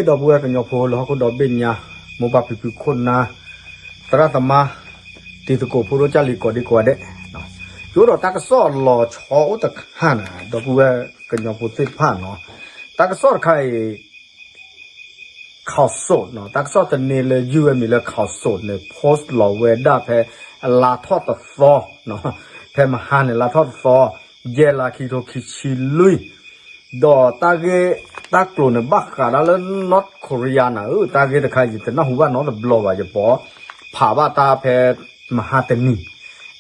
ဒီပုၢ်ဝဲၢ်ကညီဖိလၢဟီၣ်ခိၣ်ဒီဘ့ၣ်ညါ, မိၢ်ပၢ်ဖံဖုခိၣ်နၢ်, သရၣ်သမါ, တံၤသကိးဖိဒိၣ်ကၢ်လံၤကိးဒံကိးဂၤဒဲး, ယအိၣ်ဒီးတၢ်ကစီၣ်လီၤဆီအိၣ်တခါန့ၣ် ဒီပုၢ်ဝဲၢ်ကညီဖိသ့ၣ်တဖၣ်န့ၣ်, တၢ်ကစီၣ်တခါအံၤ ข่าวสดန့ၣ်, တၢ်ကစီၣ်သန့လၢယုၢ်ဝဲမံၤလၢ ข่าวสดန့ၣ် post လီၤဝဲဒၣ်ဖဲ လါထီၣ်တသီ, ဖဲမဟါန့ၣ် လါထီၣ်တသီ, ယဲၢ်လါ ခံကထိခံဆံလွံၢ်, ဒီးတၢ်ဂ့ၢ်တၢ်ကျိၤန့ၣ် ဘၣ်ဃးဒၣ်လၢ North Korea န့ၣ်ဧၢ, တၢ်ဂ့ၢ်တခါယတနၢ်ဟူဘၣ်နီတဘျီဘၣ်, ယပိာ်ဖးဘၣ်တၢ်ဖဲမဟါတနံၤ,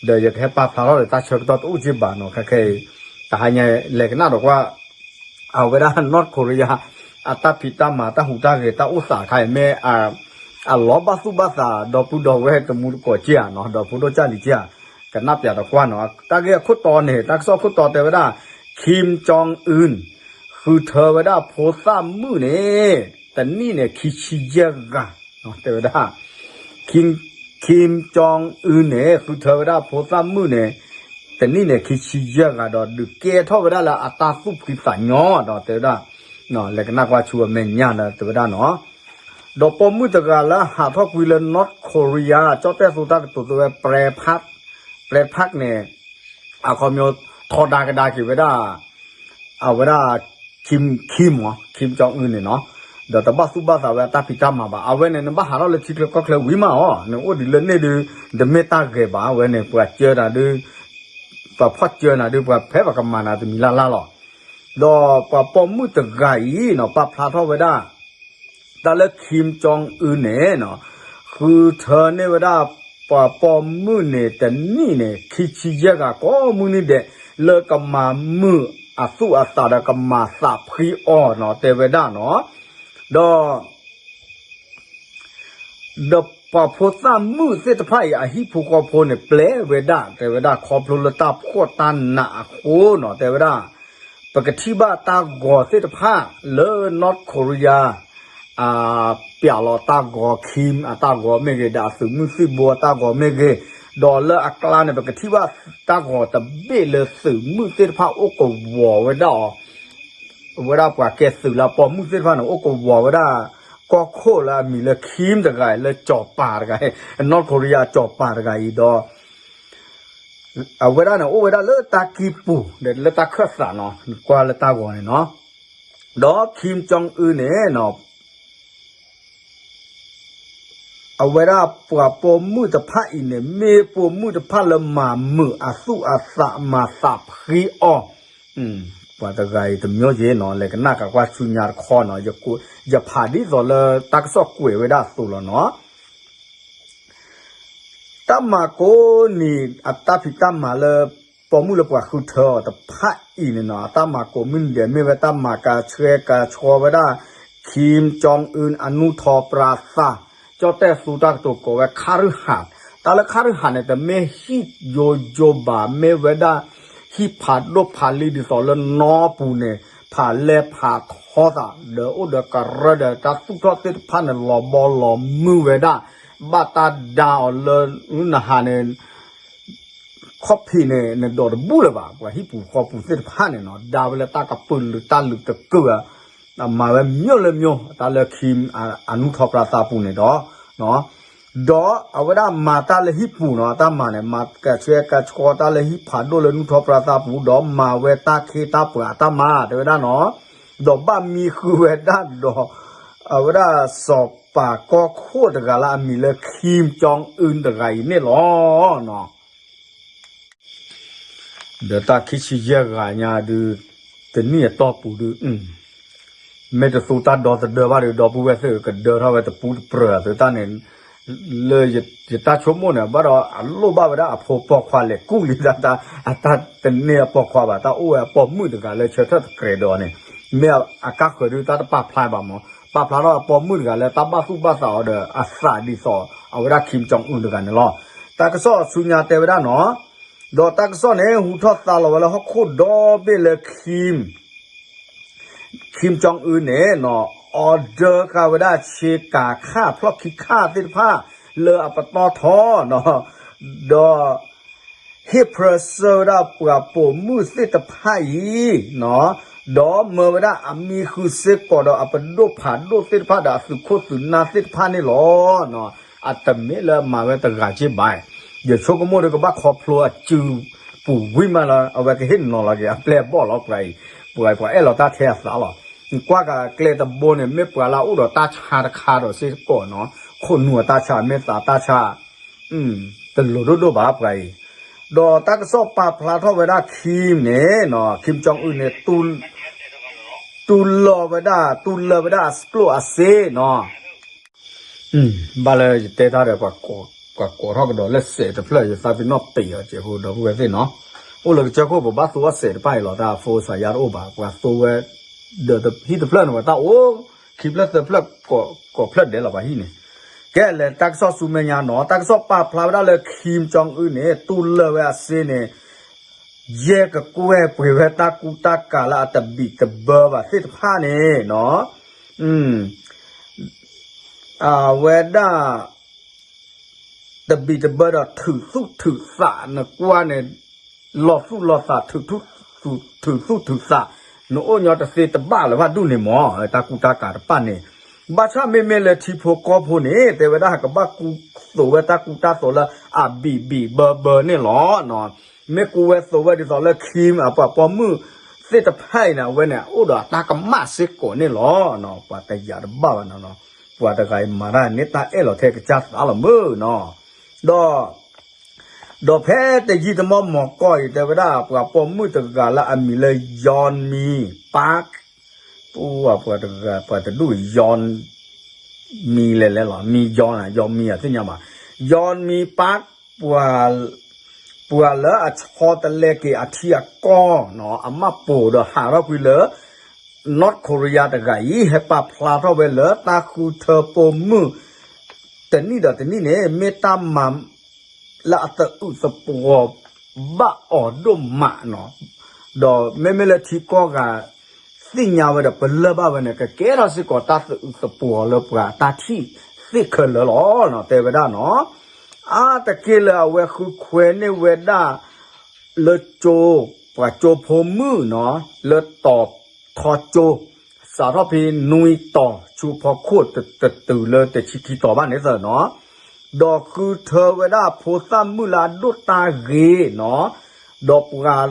ဒီးယကဟဲပာ်ဖျါထီၣ်ဒီးတၢ်ဆၢကတီၢ်တအိၣ်က့ဘၣ်န့ၣ်, ခဲခဲအံၤ တဟါညါလဲၤကနၣ်ဒီးကွၢ် အဝဲဒၣ် North Korea အတၢ်ဖံးတၢ်မၤ တၢ်ဟူးတၢ်ဂဲၤ တၢ်အိၣ်သးတခါအံၤ မ့ၢ်အလီၤဘၣ်သူၣ်ဘၣ်သး ဒီပုၢ်ဒီဝဲၢ်တမူတကိးက့ဧါန့ၣ်, ဒီးဖိဒိၣ်ကၢ်လံၤက့ဧါ, ကနၣ်ပၠးဒီးကွၢ်န့ၣ်, တၢ်ဂ့ၢ်အခိၣ်တီန့ၣ်, တၢ်ကစီၣ်ခိၣ်တီတဲဝဲဒၣ် Kim Jong Un ဃုထၢဝဲဒၣ်ဖိသၣ်မုၣ်န့ၣ် တနံၣ်န့ၣ် ခံဆံယဲၢ်ဂၤ, တဲဝဲဒၣ် Kim Kim Jong Un န့ၣ် ဃုထၢဝဲဒၣ်ဖိသၣ်မုၣ်န့ၣ် တနံၣ်န့ၣ် ခံဆံယဲၢ်ဂၤဒီး ဒုးကဲထီၣ်ဝဲဒၣ်လၢအတၢ်သူၣ်ဖှံသးညီဒီးတဲဝဲဒၣ်, လဲၤကနၣ်ကွၢ်ဆူအမဲာ်ညါဒီးတဲဝဲဒၣ်န့ၣ်, ဒီးပိာ်မုၣ်တဂၤလၢဟးထီၣ်ကွံာ်လၢ North Korea ကၠီၣ်တဲၣ်သိတၢ်ကတိၤသ့ဝဲ ပြဲဖး, ပြဲဖးန့ၣ် အခီပညီ ထီဒါကဒါက့ၤဝဲဒၣ် အဝဲဒၣ် Kim Kim မ့ၢ် Kim Jong Un န့ၣ်န့ၣ်, ဒီးတဘၣ်သူၣ်ဘၣ်သးဝဲအတၢ်ဖံးတၢ်မၤဘၣ်. အဝဲန့ၣ် နဘၣ်ဟးထီၣ်လၢထံချၢကီၢ်ချၢဝံၤမးအီၤ, နအိၣ်ဒံးလၢန့ၣ်ဒုး တမ့ၢ်တၢ်ဂဲၤဘၣ်. အဝဲန့ၣ် ပှၤကၢနၤဒုး, ပှၤဖီၣ်ကၢနၤဒုး ပှၤဖဲပှၤကမၤနၤတမံၤလၢ်လၢ်လီၤ. ဒီးပှၤပိာ်မုၣ်တဂၤအံၤန့ၣ် ပာ်ဖျါထီၣ်ဝဲဒၣ် တၢ်လၢ Kim Jong Un န့ၣ်န့ၣ်, ဃုထၢန့ၢ်ဝဲဒၣ် ပှၤပိာ်မုၣ်န့ၣ် တနံၣ်န့ၣ် ခံဆံယဲၢ်ဂၤကိးမုၢ်နံၤဒဲး လၢကမၤမုာ်အသူၣ်အသးဒီးကမၤသးဖှံအီၤန့ၣ် တဲဝဲဒၣ်န့ၣ်, ဒီး ဒီးပှၤဖိသၣ်မုၣ်သ့ၣ်တဖၣ်အံၤ အဟံၣ်ဖိဃီဖိန့ၣ် ပျဲဝဲဒၣ် တဲဝဲဒၣ် ခီဖျိလၢတၢ်ဖှီၣ်တၢ်နးအဃိန့ၣ် တဲဝဲဒၣ် ပကထံၣ်ဘၣ်တၢ်ဂီၤသ့ၣ်တဖၣ်လၢ North Korea အပျးလီၤတၢ်ဂီၤ Kim အတၢ်ဂီၤမ့ၢ်ဂ့ၤ ဒီးအသုးမုၢ်သံၣ်ဘိအတၢ်ဂီၤမ့ၢ်ဂ့ၤ, ဒီးလၢအကျါန့ၣ် ပကထံၣ်ဘၣ်တၢ်ဂီၤတဘ့ၣ်လၢသုးမုၢ်သ့ၣ်တဖၣ်အိၣ်ကဝီၤဝဲဒၣ်အီၤ ဝဲဒၣ်ပှၤကဲသုးလၢအပိာ်မုၣ်သ့ၣ်တဖၣ်န့ၣ် အိၣ်ကဝီၤဝဲဒၣ် ကီၢ်ခိၣ်လၢအမံၤလၢ Kim တဂၤအံၤ လၢကၠီၤပၤတဂၤအံၤ North Korea ကၠီၤပၤတဂၤအံၤဒီး အဝဲဒၣ်န့ၣ် အိၣ်ဝဲဒၣ်လၢတၢ်ကံၢ်ပူၤ ဒီးလၢတၢ်ခၢၣ်သးန့ၣ် ကွၢ်လၢတၢ်ဂီၤန့ၣ်န့ၣ်, ဒီး Kim Jong Un န့ၣ် အဝဲဒၣ်ပှၤပိာ်မုၣ်တဖၣ်အံၤန့ၣ် မ့ၢ်ပိာ်မုၣ်တဖၣ်လၢမၤမုာ်အသူၣ်အသးမၤသးဖှံအီၤ, ပှၤတဂၤအံၤတမံၤယ့ၣ်န့ၣ် လဲၤကနၣ်ကကွၢ်ဆူညါတခီန့ၣ်, ယဖးဒ်သိးလၢတၢ်ကစီၣ်ကွဲးဝဲဒၣ်အသိးလီၤန့ၣ် တၢ်မၤကိးနံၤ အတၢ်ဖံးတၢ်မၤလၢ ပိာ်မုၣ်လၢပှၤဃုထၢအီၤတဖၣ်အံၤန့ၣ်န့ၣ် အတၢ်မၤကိးမုၢ်နံၤဒဲး မ့ၢ်ဝဲတၢ်မၤကဆှဲကဆှီဝဲဒၣ် Kim Jong Un အနူၢ်ထီပြါသး, ကၠီၣ်တဲၣ်သူတၢ်ကတိၤကိးဝဲ ခါရူၢ်ဟး, တၢ်လၢခါရူၢ်ဟးန့ၣ် တမ့ၢ်ဟံၣ်ယိယိဘၣ် မ့ၢ်ဝဲဒၣ် ဟံၣ်ဖးဒိၣ်ဖးလံၤဒ်သိးလၢနီပူၤန့ၣ် ဖးလဲၢ်ဖးထီသး ဒီးအိၣ်ဒီးကရၢဒီးတၢ်သူၣ်ထီၣ်သ့ၣ်တဖၣ်န့ၣ် လီၤဘီလီၤမုၢ်ဝဲဒၣ်, ဘၣ်တၢ်ဒါအီၤလၢ နဟးန့ၣ် ခီၣ်ဖံးန့ၣ် နဒိးတဘူၣ်လၢၤဘၣ်, ပှၤဟံၣ်ပူၤဃီပူၤသ့ၣ်တဖၣ်န့ၣ်နီၤ ဒါဝဲလၢတၢ်ကပုာ်လုးတၢ်လုးတကုာ်ဧါ, မၤဝဲမျိၣ်လၢမျိၣ် တၢ်လၢ Kim အနူၢ်ထီပြါသးပူၤန့ၣ်ဒီး, ဒီးအဝဲဒၣ်မၤတၢ်လၢဟံၣ်ပူၤနီၤ အတၢ်မၤန့ၣ် မၤကဆှဲကဆှီတၢ်လၢဟံၣ်ဖးဒိၣ်လၢနူၢ်ထီပြါသးပူၤ ဒီးမၤဝဲတၢ်ခ့တၢ်ပှၤအတၢ်မၤ တဲဝဲဒၣ်နီၤ, ဒီးဘၣ်မံဃုာ်ဝဲဒၣ်ဒီး အဝဲဒၣ်စီၤပၤကီၢ်ခိၣ်တဂၤလၢအမံၤလၢ Kim Jong Un တဂၤအံၤန့ၣ်လီၤ. ဒီးတၢ်ခံဆံယဲၢ်ဂၤညါဒုး တနံၣ်အတီၢ်ပူၤဒုး မ့ၢ်တသူတၢ်ဒီသဒၢဘၣ်ဒီး ဒီပုၢ်ဝဲၢ်သ့ၣ်ကဒၢထီၣ်ဝဲတပူၤတပြၢၤသုတၢ်န့ၣ်, လၢယတၢ်ဆိကမိၣ်န့ၣ် ဘၣ်ဒီးအလိၣ်ဘၣ်ဝဲဒၣ်အဖိပိာ်ခွါလဲၤကူၣ်လံတၢ်, အတၢ်တန့ၢ်အပိာ်ခွါဘၣ် တၢ်အိၣ်ဝဲအပိာ်မုၣ်တဂၤလၢဆၢထၢၣ်တကြဲးဒီးန့ၣ်, မ့ၢ်အကါဃၢၤဒုးတၢ်တပာ်ဖျါဘၣ်မး, ပာ်ဖျါထီၣ်အပိာ်မုၣ်တဂၤလၢတၢ်ဘၣ်သူၣ်ဘၣ်သးအီၤဒီးအသးဒ်သိး အဝဲဒၣ် Kim Jong Un တဂၤန့ၣ်လီၤ. တၢ်ကစီၣ်ဆူညါတဲဝဲဒၣ်နီၤ, ဒီးတၢ်ကစီၣ်န့ၣ် ဟူထီၣ်သါလီၤဝဲလၢဟီၣ်ခိၣ်ဒီဘ့ၣ်လၢ Kim Kim Jong Un န့ၣ်နီၤ order ဃာ်ဝဲဒၣ်ဆ့ကၤခၣ်ဖျီၣ်ခံခၣ်သ့ၣ်တဖၣ် လၢအပတီၢ်ထီနီၤ, ဒီး ဟ့ၣ် pressure ဝဲဒၣ်ပှၤပိာ်မုၣ်သ့ၣ်တဖၣ်အံၤနီၤ, ဒီးမၢဝဲဒၣ်အမံဃုာ်စ့ၢ်ကီးဒီးအပဒိၣ်ဖးဒိၣ်သ့ၣ်တဖၣ်ဒီးအသုးခိၣ်သုးနၢ်သ့ၣ်တဖၣ်န့ၣ်လီၤ. အတမ့ၢ်လၢမၤဝဲတဂၤက့ဘၣ်, ယဆိကမိၣ်ဒီးကဘၣ်ခီဖျိအစုပူၤဝံၤမးလၢ အဝဲကဟ့ၣ်နီၤလီၤက့ၤအပျဲၢ်အဘီၣ်လီၤ ပှၤအံၤ, ပှၤအံၤပှၤအဲၣ်လီၤတၢ်ထဲအသးလီၤ. ကွၢ်ကကျဲတဘိန့ၣ် မ့ၢ်ပှၤလၢအအိၣ်ဒီးတၢ်ဆါတခါဒီးစ့ၢ်ကီးနီၤ, ခိၣ်နူာ်အတၢ်ဆါ မ့ၢ်သးတၢ်ဆါ တလိၤဒိၣ်ဒိၣ်ဘၣ်ပှၤအံၤ. ဒီးတၢ်ကစီၣ်ပာ်ဖျါထီၣ်ဝဲဒၣ် Kim န့ၣ်နီၤ, Kim Jong Un န့ၣ် တူၢ်လီၤဝဲဒၣ် တူၢ်လၢဝဲဒၣ်အကျိၣ်အစ့နီၤ. ဘၣ်လၢယတဲတၢ်ဒီး ပှၤကိးထီၣ်ကဒီးလၢစဲးတဖျၢၣ် ယသးပ့ၤနီၣ်ပ့ၤအီၤကဲးဖိဒီပုၢ်ဝဲၢ်သ့ၣ်နီၤ, အိၣ်လၢကစၢၢ်ခိၣ် ပဘၣ်သူအီၣ်စဲးတဖၣ်အံၤလီၤ, တၢ်ဖိစါယါတအိၣ်ဘၣ်, ပှၤသူဝဲ ဒီးဟံၣ်တဖျၢၣ်န့ၣ် ပှၤတၢ်အိၣ် ခံဖျၢၣ်သၢဖျၢၣ် ကိးဖျၢၣ်ဒဲးလီၤ ပှၤဟံၣ်န့ၣ်. ကဲလဲၤတၢ်ကစီၣ်ဆူမဲာ်ညါနီၤ, တၢ်ကစီၣ်ပာ်ဖျါဝဲဒၣ်လၢ Kim Jong Un န့ၣ် တူၢ်လၢဝဲအစ့န့ၣ် ယဲၢ်ကကွဲၢ်ပှ့ၤဝဲတၢ်ကူတၢ်ကၤလၢအတဘံၣ်တဘၢဘၣ်သ့ၣ်တဖၣ်န့ၣ်နီၤ, အဝဲဒၣ် တဘံၣ်တဘၢဒီးထုးသူၣ်ထုးသး နကွၢ်န့ၣ် လီၤသူၣ်လီၤသး ထုးသူၣ်ထုးသး နအိၣ်ညီတသ့တဘၣ်လၢၤဘၣ်ဒူၣ်န့ၣ်မး တၢ်ကူတၢ်ကၤတဖၣ်န့ၣ်, ဘၣ်ဆၣ်မ့မ့ၢ်လၢထံဖိကီၢ်ဖိန့ၣ် တဲဝဲဒၣ်ကဘၣ်ကူသိးဝဲတၢ်ကူတၢ်သိးလၢအဘံၣ်ဘံၣ်ဘၢဘၢန့ၣ်လီၤ. မ့ၢ်ကူဝဲသိးဝဲဒ်သိးလၢ Kim အပှၤပိာ်မုၣ်သ့ၣ်တဖၣ်အံၤန့ၣ် အဝဲန့ၣ် အိၣ်ဒီးအတၢ်ကမၣ်စ့ၢ်ကီးန့ၣ်လီၤ. ပှၤတယာ်တဘၣ်ဘၣ်နီၤ, ပှၤတဂၤအံၤမၤတၢ်န့ၢ်တၢ်အဲၣ်လီၤထဲကစၢ်သးလီၤမုၢ်နီၤ, ဒီး ဒီးဖဲတယံာ်တမီၢ်မီၢ်ကီၢ်အံၤ တဲဝဲဒၣ်ပှၤပိာ်မုၣ်တဂၤလၢအမံၤလၢ Yeon Mi Park, ပှၤတဂၤ ပှၤတဒူၣ် Yeon Mi လဲၤလဲၤလီၤ Mi Yeon ဧါ Yeon Mi ဧါ သ့ၣ်ညါဘၣ်, Yeon Mi Park ပှၤ ပှၤလၢအဆီတလဲက့ၤအထံအကီၢ်နီၤ အမၢ်ပိာ်ဒီးဟးထီၣ်ကွံာ်လၢ North Korea တဂၤအံၤ ဟဲပာ်ဖျါထီၣ်ဝဲလၢတၢ်ဃုထၢပိာ်မုၣ် တနံၣ်ဒီးတနံၣ်န့ၣ် မ့ၢ်တၢ်မၤ လၢအသအုးသပှီၤဘၣ်အီၤဒိၣ်မးနီၤ, ဒီးမ့မ့ၢ်လၢထံကီၢ်ဂၤ သ့ၣ်ညါဝဲဒီးပလၢၢ်ဘၣ်ဝဲန့ၣ် ကကဲထီၣ်စ့ၢ်ကီးတၢ်သအုးသပှီၤလၢပှၤတၢ်ထံၣ်သ့ၣ်ခဲလၢာ်လီၤ. တဲဝဲဒၣ်နီၤ, အါတက့ၢ်လၢအဝဲဃုခွဲးန့ၢ်ဝဲဒၣ် လၢကၠိ ပှၤကၠိဖိမုၣ်နီၤ လၢတီၤထီကၠိ စးထီၣ်ဖဲနွံတီၤ ဆူဖီခိၣ်တတုၤလၢတဆံခံတီၤဘၣ်န့ၣ်သၢနီၤ, ဒီးဃုထၢဝဲဒၣ်ဖိသၣ်မုၣ်လၢအဒိၣ်တၢ်ဂ့ၤနီၤ, ဒီးပှၤ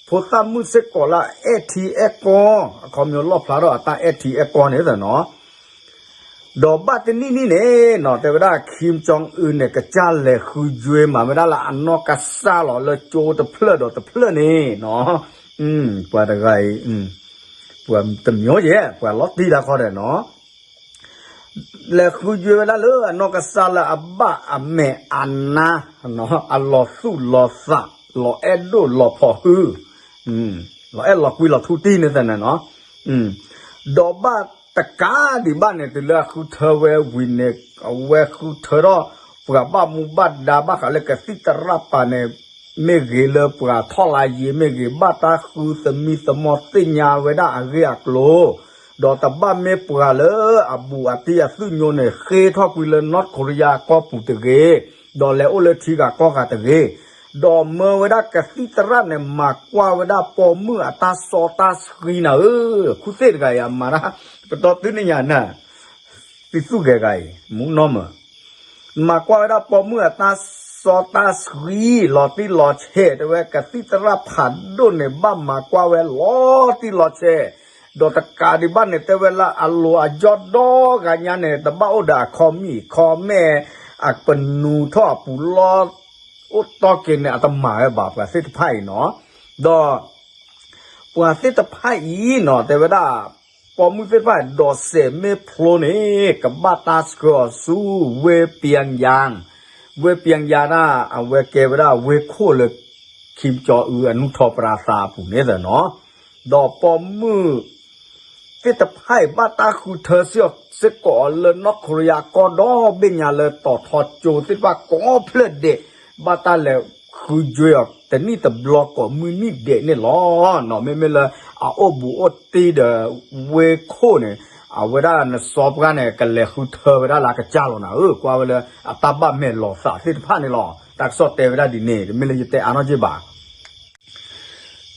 ဖိသၣ်မုၣ်စ့ၢ်ကီးလၢအအဲၣ်ထံအဲၣ်ကီၢ် အခီပညီလီၣ်ဖျါထီၣ်အတၢ်အဲၣ်ထံအဲၣ်ကီၢ်န့ၣ်သၢနီၤ ဒီးဘၣ်တနံၣ်နံၣ်န့ၣ်နီၤ တဲဝဲဒၣ် Kim Jong Un န့ၣ် ကစၢ်လဲၤဃုယွ့မၤဝဲဒၣ်လၢအနီၢ်ကစၢ်လီၤ လၢကၠိတဖျၢၣ်ဒီးတဖျၢၣ်န့ၣ်နီၤ, ပှၤတဂၤအံၤ ပှၤတမံၤယဲ ပှၤလီၤတံၢ်တၢ်ခီဒဲးနီၤ လဲၤဃုယွ့ဝဲဒၣ်လၢအနီၢ်ကစၢ်လၢအဘၣ်အမဲာ်အနါ အလီၤသူၣ်လီၤသး လီၤအဲၣ်ဒိၣ်လီၤဖီၣ်ဟု လီၤအဲၣ်လီၤကွံလီၤထူတံၢ်န့ၣ်သၢန့ၣ်နီၤ, ဒီးဘၣ်တကးဒံးဘၣ်န့ၣ် တုၤလၢအဃုထၢဝဲဝံၤန့ၣ် အဝဲဃုထၢထီၣ် ပှၤဘၣ်မူဘၣ်ဒါဘၣ်ဃးလၢကသံၣ်သရၣ်ပၤန့ၣ် မ့ၢ်ဂ့ၤလၢပှၤထီၣ်လါယံၤမ့ၢ်ဂ့ၤ ဘၣ်တၢ်ဃုသမံသမိးသ့ၣ်ညါဝဲဒၣ်အဂ့ၢ်အကျိၤ ဒီးတဘၣ်မ့ၢ်ပှၤလၢအဘူးအတံၢ်အသုးညိန့ၣ် ဃ့ထီၣ်ကွံာ်လၢ North Korea ကီၢ်ပူၤတဂ့ၤ, ဒီးလဲၤအိၣ်လၢထံဂၤကီၢ်ဂၤတဂ့ၤ, ဒီးမၢဝဲဒၣ်ကသံၣ်သရၣ်န့ၣ် မၤကွၢ်ဝဲဒၣ်ပိာ်မုၣ်အတၢ်စီတၢ်ဆှံနၤဧၢ, ခူသူၣ်တဂၤအံၤအမၤတၢ် ပတီၢ်တုၤန့ၣ်ညါနၤ သံသူၣ်ဂဲၤဂၤအံၤ မူနီၢ်မၢ မၤကွၢ်ဝဲဒၣ်ပိာ်မုၣ်အတၢ်စီတၢ်ဆှံ လီၤတံၢ်လီၤဆဲး တဲဝဲကသံၣ်သရၣ်ဖးဒိၣ်န့ၣ် ဘၣ်မၤကွၢ်ဝဲလီၤတံၢ်လီၤဆဲး, ဒီးတကးဒံးဘၣ်န့ၣ် တဲဝဲလၢအလိၤအယီၢ်ဒီဂၤညါန့ၣ် တဘၣ်အိၣ်ဒီးအခီမ့ၢ်ခီမဲၣ် အပနူးထီၣ်အပူၤလီၤ အိၣ်တီၢ်က့ၤန့ၣ် အတမၤဝဲဘၣ် ပှၤသ့ၣ်တဖၣ်အံၤနီၤ, ဒီး ပှၤသ့ၣ်တဖၣ်အံၤနီၤ တဲဝဲဒၣ် ပိာ်မုၣ်သ့ၣ်တဖၣ် ဒီးစဲးမ့ၢ်ဖျိန့ၣ် ကဘၣ်တၢ်ဆှၢအီၤဆူ ဝ့ၢ်ပၠၣ်ယၣ်, ဝ့ၢ်ပၠၣ်ယၣ်န့ၣ် အဝဲကဲဝဲဒၣ်ဝ့ၢ်ခိၣ်လၢ Kim Jong Un အနုာ်ထီၣ်ပြါသးအပူၤန့ၣ်သၢနီၤ, ဒီးပိာ်မုၣ် သ့ၣ်တဖၣ်အံၤ ဘၣ်တၢ်ဃုထၢစ့ၢ်ကီးလၢ North Korea ကီၢ်ဒီဘ့ၣ်ညါလၢတီၤထီကၠိသ့ၣ်တဖၣ်ကိးဖျၢၣ်ဒဲး, ဘၣ်တၢ်လဲၤဃုယွ့အီၤ တနံၣ်တဘျီကိးမုၢ်နံၣ်ဒဲးန့ၣ်လီၤ. မ့မ့ၢ်လၢအအိၣ်ဘူးအိၣ်တံၢ်ဒီးဝ့ၢ်ခိၣ်န့ၣ် အဝဲဒၣ်နစီပှၢ်န့ၣ် ကလဲၤဃုထၢဝဲဒၣ်လၢအကစၢ်လီၤနၤဧၢ, ကွၢ်ဝဲလၢအတၢ်ဘၣ်မဲာ်လီၤသးသ့ၣ်တဖၣ်န့ၣ်လီၤ. တၢ်ကစီၣ်တဲဝဲဒၣ်ဒ်န့ၣ် တမ့ၢ်လၢယတဲအါနီၢ်က့ဘၣ်.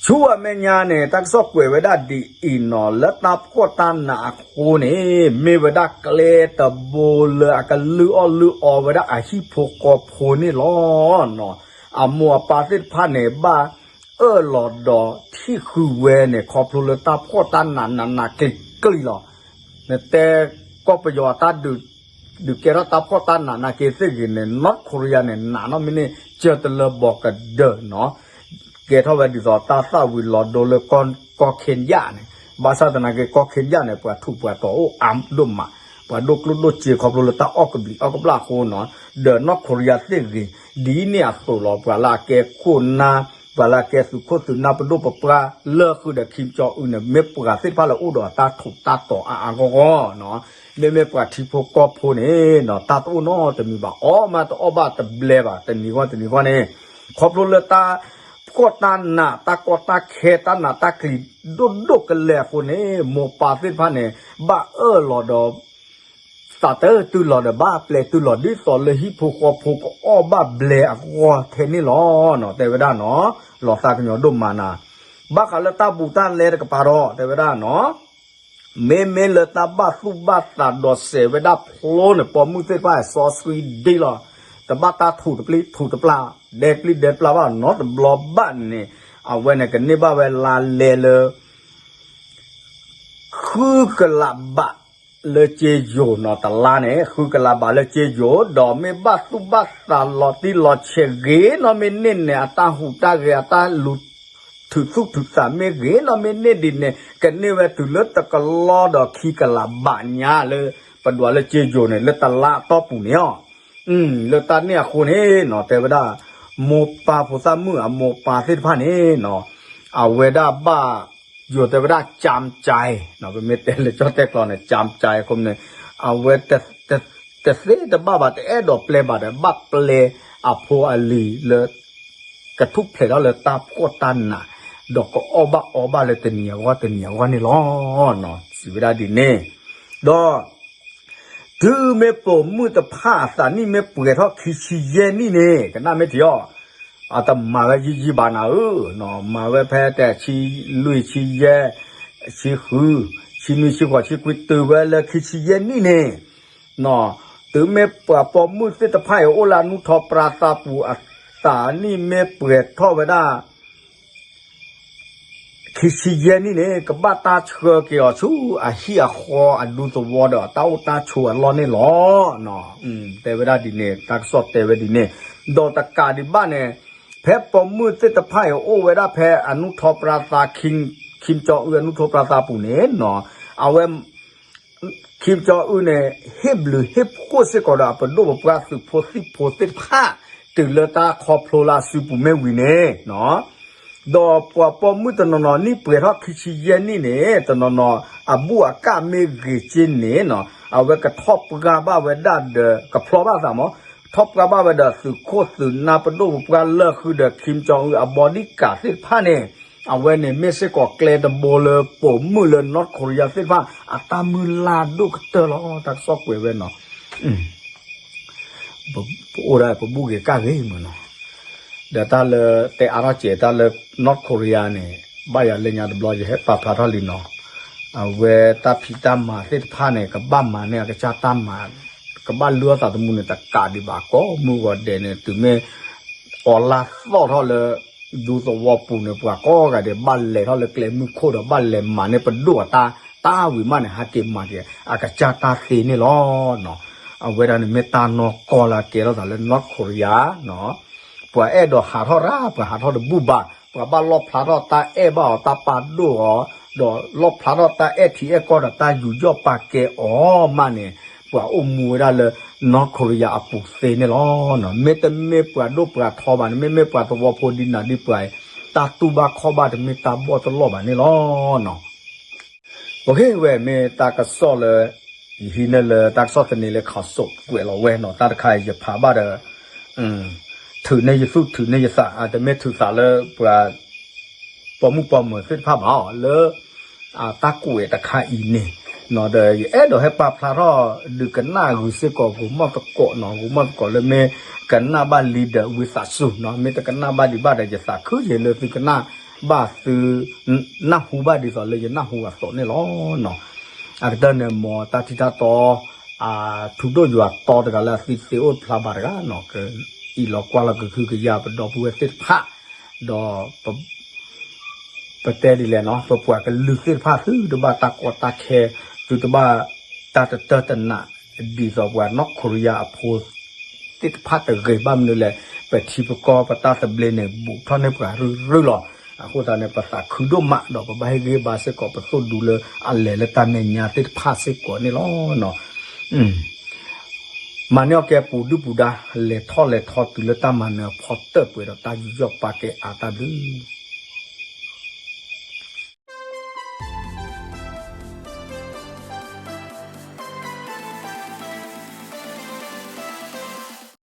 ဆူအမဲာ်ညါန့ၣ် တၢ်ကစီၣ်ကွဲးဝဲဒၣ်ဒ်အံၤနီၤ, လၢတၢ်ဖှီၣ်တၢ်နးအဃိန့ၣ် မ့ၢ်ဝဲဒၣ်ကျဲတဘိလၢအကလုၢ်အီၣ်လုၢ်အီဝဲဒၣ်အဟံၣ်ဖိဃီဖိန့ၣ်လီၤ. အမိၢ်အပၢ်သ့ၣ်တဖၣ်န့ၣ် ဘၣ်အၢၣ်လီၤဒီးထံၣ်ဃုာ်ဝဲန့ၣ် ခီဖျိလၢတၢ်ဖှီၣ်တၢ်နးနးနးကျံၤကျံၤလီၤ. နတဲကီၢ်ပယီၤအတၢ်ဒုး ဒုးကဲထီၣ်တၢ်ဖှီၣ်တၢ်နးနးက့ၤသ့ၣ်ဂ့ၤန့ၣ် North Korea န့ၣ် နးနီၣ်မ့ၢ်န့ၢ် ကၢတလၢဘီကဒၢနီၤ, ကဲထီၣ်ဝဲဒ်သိးတၢ်သၣ်ဝံၤလီၤဒိလၢကီၢ် ကီၢ် Kenya န့ၣ်, ဘၣ်ဆၣ်သနာ်က့ ကီၢ် Kenya န့ၣ် ပှၤထူးပှၤတီၤအိၣ်အါဒိၣ်မး, ပှၤဒိၣ်ကျိၣ်ဒိၣ်စ့ခီဖျိလၢတၢ်အီၣ်ကဘျံးအီၣ်ကဘျၣ်အဃိနီၤ, ဒီး North Korea သ့ၣ်ဂ့ၤ, ဒ်န့ၣ်အသိးလီၤ ပှၤလၢအကဲခိၣ်နၢ် ပှၤလၢအကဲသုးခိၣ်သုးနၢ်ပဒိၣ်ပပှၢ်လၢဃုာ်ဒီး Kim Jong Un န့ၣ် မ့ၢ်ပှၤသ့ၣ်တဖၣ်လၢအိၣ်ဒီးတၢ်ထူးတၢ်တီၤအါအါဂီၢ်ဂီၢ်နီၤ, မ့မ့ၢ်ပှၤထံဖိကီၢ်ဖိန့ၣ်နီၤ တၢ်တအိၣ်နီတမံၤဘၣ်, အီၣ်မးတအီၣ်ဘၣ်တဘျဲဘၣ် တနံၤဂီၢ်တနံၤဂီၢ်န့ၣ်, ခီဖျိလၢတၢ်ဖှီၣ်တၢ်နး တၢ်ကီတၢ်ခဲ တၢ်နးတၢ်ကျံၤဒိၣ်ဒိၣ်ကလဲာ်အဃိန့ၣ် မိၢ်ပၢ်သ့ၣ်တဖၣ်န့ၣ် ဘၣ်အၢၣ်လီၤဒီး သးတတုၤလီၤဒီးဘၣ်ပျဲတုၤလီၤ ဒ်သိးလၢဟံၣ်ဖိဃီဖိကအီၣ်ဘၣ်ဘျဲအဂီၢ်ထဲန့ၣ်လီၤနီၤ, တဲဝဲဒၣ်နီၤ, လီၤသးကညီၤဒိၣ်မးနၤ, ဘၣ်ဃးလၢတၢ်ဘူးတၢ်လဲတကပၤဒီး တဲဝဲဒၣ်နီၤ, မ့မ့ၢ်လၢတၢ်ဘၣ်သူၣ်ဘၣ်သးဒီးစဲးဝဲဒၣ်ဖျိန့ၣ် ပိာ်မုၣ်သ့ၣ်တဖၣ်စီဆှံဒ့လီၤ, တဘၣ်တၢ်ထူးတပျံၤထူးတပျၢ် ဒဲပျံၤဒဲပျၢ်ဘၣ်နီတဘျီဘၣ်န့ၣ်, အဝဲန့ၣ်ကန့ၢ်ဘၣ်ဝဲလါလဲလၢ ဃုကလးဘးလၢကၠ့ယိၤနီၤ, တလါန့ၣ် ဃုကလးဘးလၢကၠ့ယိၤ, ဒီးမ့ၢ်ဘၣ်သူၣ်ဘၣ်သးလီၤတံၢ်လီၤဆဲးဂ့ၤနီၢ်မ့ၢ်န့ၢ်န့ၣ် အတၢ်ဟူးတၢ်ဂဲၤ အတၢ်လူၤထုးသူၣ်ထုးသးမ့ၢ်ဂ့ၤနီၢ်မ့ၢ်န့ၢ်ဒ်န့ၣ် ကန့ၢ်ဝဲတုၤလၢတကလီဒီးခံကလးဘးညါလၢ ပဒွးလၢကၠ့ယိၤန့ၣ် လၢတလါအတီၢ်ပူၤန့ၣ်လီၤ. လၢတၢ်န့ၣ်အဃိန့ၣ်နီၤ တဲဝဲဒၣ် မိၢ်ပၢ်ဖိသၣ်မုၣ်အမိၢ်ပၢ်သ့ၣ်တဖၣ်န့ၣ်နီၤ အဝဲဒၣ်ဘၣ် ယိၤတဲဝဲဒၣ် ကၠၢမ်ကၠဲ ပမ့ၢ်တဲလၢကၠီၣ်တဲၣ်ကျိာ်န့ၣ် ကၠၢမ်ကၠဲ အဃိန့ၣ် အဝဲ တသ့တဘၣ်ဘၣ် တအဲၣ်ဒိးပျဲဘၣ်ဒီး ဘၣ်ပျဲအဖိအလံၤလၢ ကထူၣ်ဖျဲးထီၣ်လၢတၢ်ဖှီၣ်တၢ်နး ဒီးကအီၣ်ဘၣ်အီဘၣ်လၢတနံၤအဂီၢ်တနံၤအဂီၢ်န့ၣ်လီၤ. စံးဝဲဒၣ်ဒ်န့ၣ် ဒီး တုၤမ့ၢ်ပိာ်မုၣ်တဖၣ်အသးနံၣ်မ့ၢ်ပှဲၤထီၣ်ခံဆံယဲၢ်နံၣ်န့ၣ် ကနၣ်မ့ၢ်ထံၣ်အီၤ အတမၤဝဲယံာ်ယံာ်ဘၣ်နၤဧၢ, မၤဝဲဖဲတဲဆံလွံၢ်ဆံယဲၢ် ဆံဃု ဆံနွံဆံဃိးဆံခွံ တုၤဝဲလၢခံဆံယဲၢ်နံၣ်န့ၣ် တုၤမ့ၢ်ပှၤပိာ်မုၣ်သ့ၣ်တဖၣ်အံၤအိၣ်လၢအနူၢ်ထီၣ်ပြၢသးပူၤအသးနံၣ်မ့ၢ်ပှဲၤထီၣ်ဝဲဒၣ် ခံဆံယဲၢ်နံၣ်န့ၣ် ကဘၣ်တၢ်ဆှၢက့ၤအီၤဆူအဟံၣ်အဃီအဒူသဝီဒီးအတၢ်အိၣ်တၢ်ဆိးအလီၢ်န့ၣ်လီၤ. တဲဝဲဒၣ်ဒ်န့ၣ် တၢ်ကစီၣ်တဲဝဲဒ်န့ၣ်, ဒီးတကးဒံးဘၣ်န့ၣ် ဖဲပိာ်မုၣ်သ့ၣ်တဖၣ်အံၤအိၣ်ဝဲဒၣ်ဖဲအနူၢ်ထီၣ်ပြၢသး Kim Jong Un အနူၢ်ထီၣ်ပြၢသးပူၤန့ၣ်နီၤ, အဝဲ Kim Jong Un န့ၣ် ဟ့ၣ်ဘျုးဟ့ၣ်ဖှိၣ်စ့ၢ်ကီးဒီးအပဒိၣ်ပပှၢ်သုးဖိသံၣ်ဖိသ့ၣ်တဖၣ် တုၤလၢတၢ်ခီဖျိလၢအစုပူၤမ့ၢ်ဝံၤန့ၣ်နီၤ, ဒီးပှၤပိာ်မုၣ်တနီၤနီၤနံၣ်ပှဲၤထီၣ်ခံဆံယဲၢ်နံၣ်န့ၣ် တနီၤနီၤ အဘူၣ်အကၣ်မ့ၢ်ဂ့ၤက့န့ၣ်နီၤ အဝဲကထီၣ်ပှၢ်ဘၣ်ဝဲဒၣ်ဒီး ကဖျီဘၣ်သးမး ထီၣ်ပှၢ်ဘၣ်ဝဲဒီးသုးခိၣ်သုးနၢ်ပဒိၣ်ပပှၢ်လၢဃုာ်ဒီး Kim Jong Un အ bodyguard သ့ၣ်တဖၣ်န့ၣ် အဝဲန့ၣ်မ့ၢ်စ့ၢ်ကီးကျဲတဘိလၢပိာ်မုၣ်လၢ North Korea သ့ၣ်တဖၣ် အတၢ်မုၢ်လၢ်ဒိၣ်ကတၢၢ်လီၤ. တၢ်ကစီၣ်ကွဲးဝဲနီၤ ပအိၣ်ဒၣ်ပဘူၣ်ဂ့ၤကၣ်ဂ့ၤမးနီၤ, ဒီးတၢ်လၢတဲအါထီၣ်စဲးတၢ်လၢ North Korea န့ၣ် ဘၣ်ယၤလၢညါတဘျီ ယဟဲပာ်ဖျါထီၣ်လံနီၤ, အဝဲတၢ်ဖံးတၢ်မၤသ့ၣ်တဖၣ်န့ၣ် ကဘၣ်မၤန့ၢ်အကစၢ်တၢ်မၤ ကဘၣ်လုၢ်အီၣ်သးသမူန့ၣ် တကးဒံးဘၣ် ကိးမုၢ်ဂီၤဒဲးန့ၣ် တုၤမ့ၢ်အီၤလၢသီၣ်ထီၣ်လၢ ဒူသဝီပူၤန့ၣ် ပှၤကိးဂၤဒဲး ဘၣ်လဲၤထီၣ်လၢကျဲမုၢ်ခိၣ်ဒီး ဘၣ်လဲၤမၤန့ၢ်ပဒိၣ်အတၢ် တၢ်ဝံၤမးန့ၣ် ဟးက့ၤမၤက့ၤ အကစၢ်တၢ်သ့န့ၣ်လီၤ. အဝဲဒၣ်န့ၣ်မ့ၢ်တၢ်နီၢ်ကီၢ်လၢအကဲထီၣ်သးလၢ North Korea ပှၤအဲၣ်ဒိးဟးထီၣ်ရၣ် ပှၤဟးထီၣ်တဘူၣ်ဘၣ်, ပှၤဘၣ်လီၣ်ဖျါထီၣ်တၢ်အဲၣ်ဘၣ်အီၤ တၢ်ပာ်ဒိၣ်အီၤ, ဒီးလီၣ်ဖျါထီၣ်တၢ်အဲၣ်ထံအဲၣ်ကီၢ်ဒီးတၢ်ယူးယီၣ်ပာ်ကဲအီၤမးန့ၣ် ပှၤအိၣ်မူဝဲဒၣ်လၢ North Korea အပူၤသ့န့ၣ်လီၤ. မ့တမ့ၢ်ပှၤဒိၣ်ပှၤထီဘၣ်န့ၣ် မ့မ့ၢ်ပှၤသဝီဖိဒ်နၤဒ်ပှၤအံၤ တၢ်တူၢ်ဘၣ်ခီၣ်ဘၣ်တမ့ၢ်တၢ်ဘီၣ်တလီၢ်ဘၣ်န့ၣ်လီၤ. အဝဲမ့ၢ်တၢ်ကစီၣ်လၢ ယဟံးန့ၢ်လၢတၢ်ကစီၣ်သန့လၢ ခးစိး ကွဲးလီၤဝဲနီၤ, တၢ်တခါအံၤယဖးဘၣ်ဒီး ထုးန့ၢ်ယသူၣ်ထုးန့ၢ်ယသး တမ့ၢ်ထုးသးလၢပှၤ ပိာ်မုၣ်ပိာ်မၢၤသ့ၣ်တဖၣ်ဘၣ်အီၤ လၢ တၢ်ကွဲးတခါအံၤန့ၣ် ဒီးယအဲၣ်ဒိးဟဲပာ်ဖျါထီၣ် ဒုးကနၣ်ဂုာ်စ့ၢ်ကီး ဂိၤမီၣ်သကိးနီၤ, ဂိၤမီၣ်သကိးလၢမ့ၢ်ကနၣ်ဘၣ်လံဒီးဝံသးစူၤနီၤ, မ့ၢ်တကနၣ်ဘၣ်ဒံးဘၣ်ဒီး ယသးခုယဲၤလၢသုကနၣ် ဘၣ်သု နၢ်ဟူဘၣ်ဒ်သိးလၢယနၢ်ဟူအသိးန့ၣ်လီၤ. အကတၢၢ်န့ၣ် မ်တၢ်ထံတၢ်တီ ထူဒိၣ်ယွၤတီတဂၤလၢအသံသ့အိၣ်ဖျါဘၣ်တဂၤနီၤ ကအံးလီၤကွၢ်လီၤကဟုကယာ်ပဒီပုၢ်ဝဲၢ်သ့ၣ်တဖၣ် ဒီး ပတဲဒ်လဲၣ်နီၤ ပပှၤကလုာ်သ့ၣ်တဖၣ်သုတဘၣ်တၢ်ကီတၢ်ခဲ သုတဘၣ်တၢ်တတၢၢ်တနး ဒ်သိးပှၤနီၢ်ခိရံယါအဖိ သ့ၣ်တဖၣ်တဂ့ၤဘၣ်မနုၤလဲၣ် ပထံပကီၢ်ပတၢ်သဘျ့န့ၣ် ဘူးထီၣ်န့ၢ်ပှၤရုၢ်ရုၢ်လီၤ. အဃိသတးန့ၣ် ပသးခုဒိၣ်မးဒီးပဘၣ်ဟ့ၣ်ဂံၢ်ဘါစ့ၢ်ကီးပသိၣ်ဒူလၢအလဲၤလၢတၢ်မဲာ်ညါသ့ၣ်တဖၣ်စ့ၢ်ကီးန့ၣ်လီၤ. မၤန့ၢ်အီၣ်ကဲပူၤဒုၣ်ပူၤဒါ လဲၤထီၣ်လဲၤထီတုၤလၢတၢ်မၤနၢၤအဖီတၢၢ်ပှဲၤဒီးတၢ်ယူးယီၣ်ပာ်ကဲအါတၢ်ဘျုး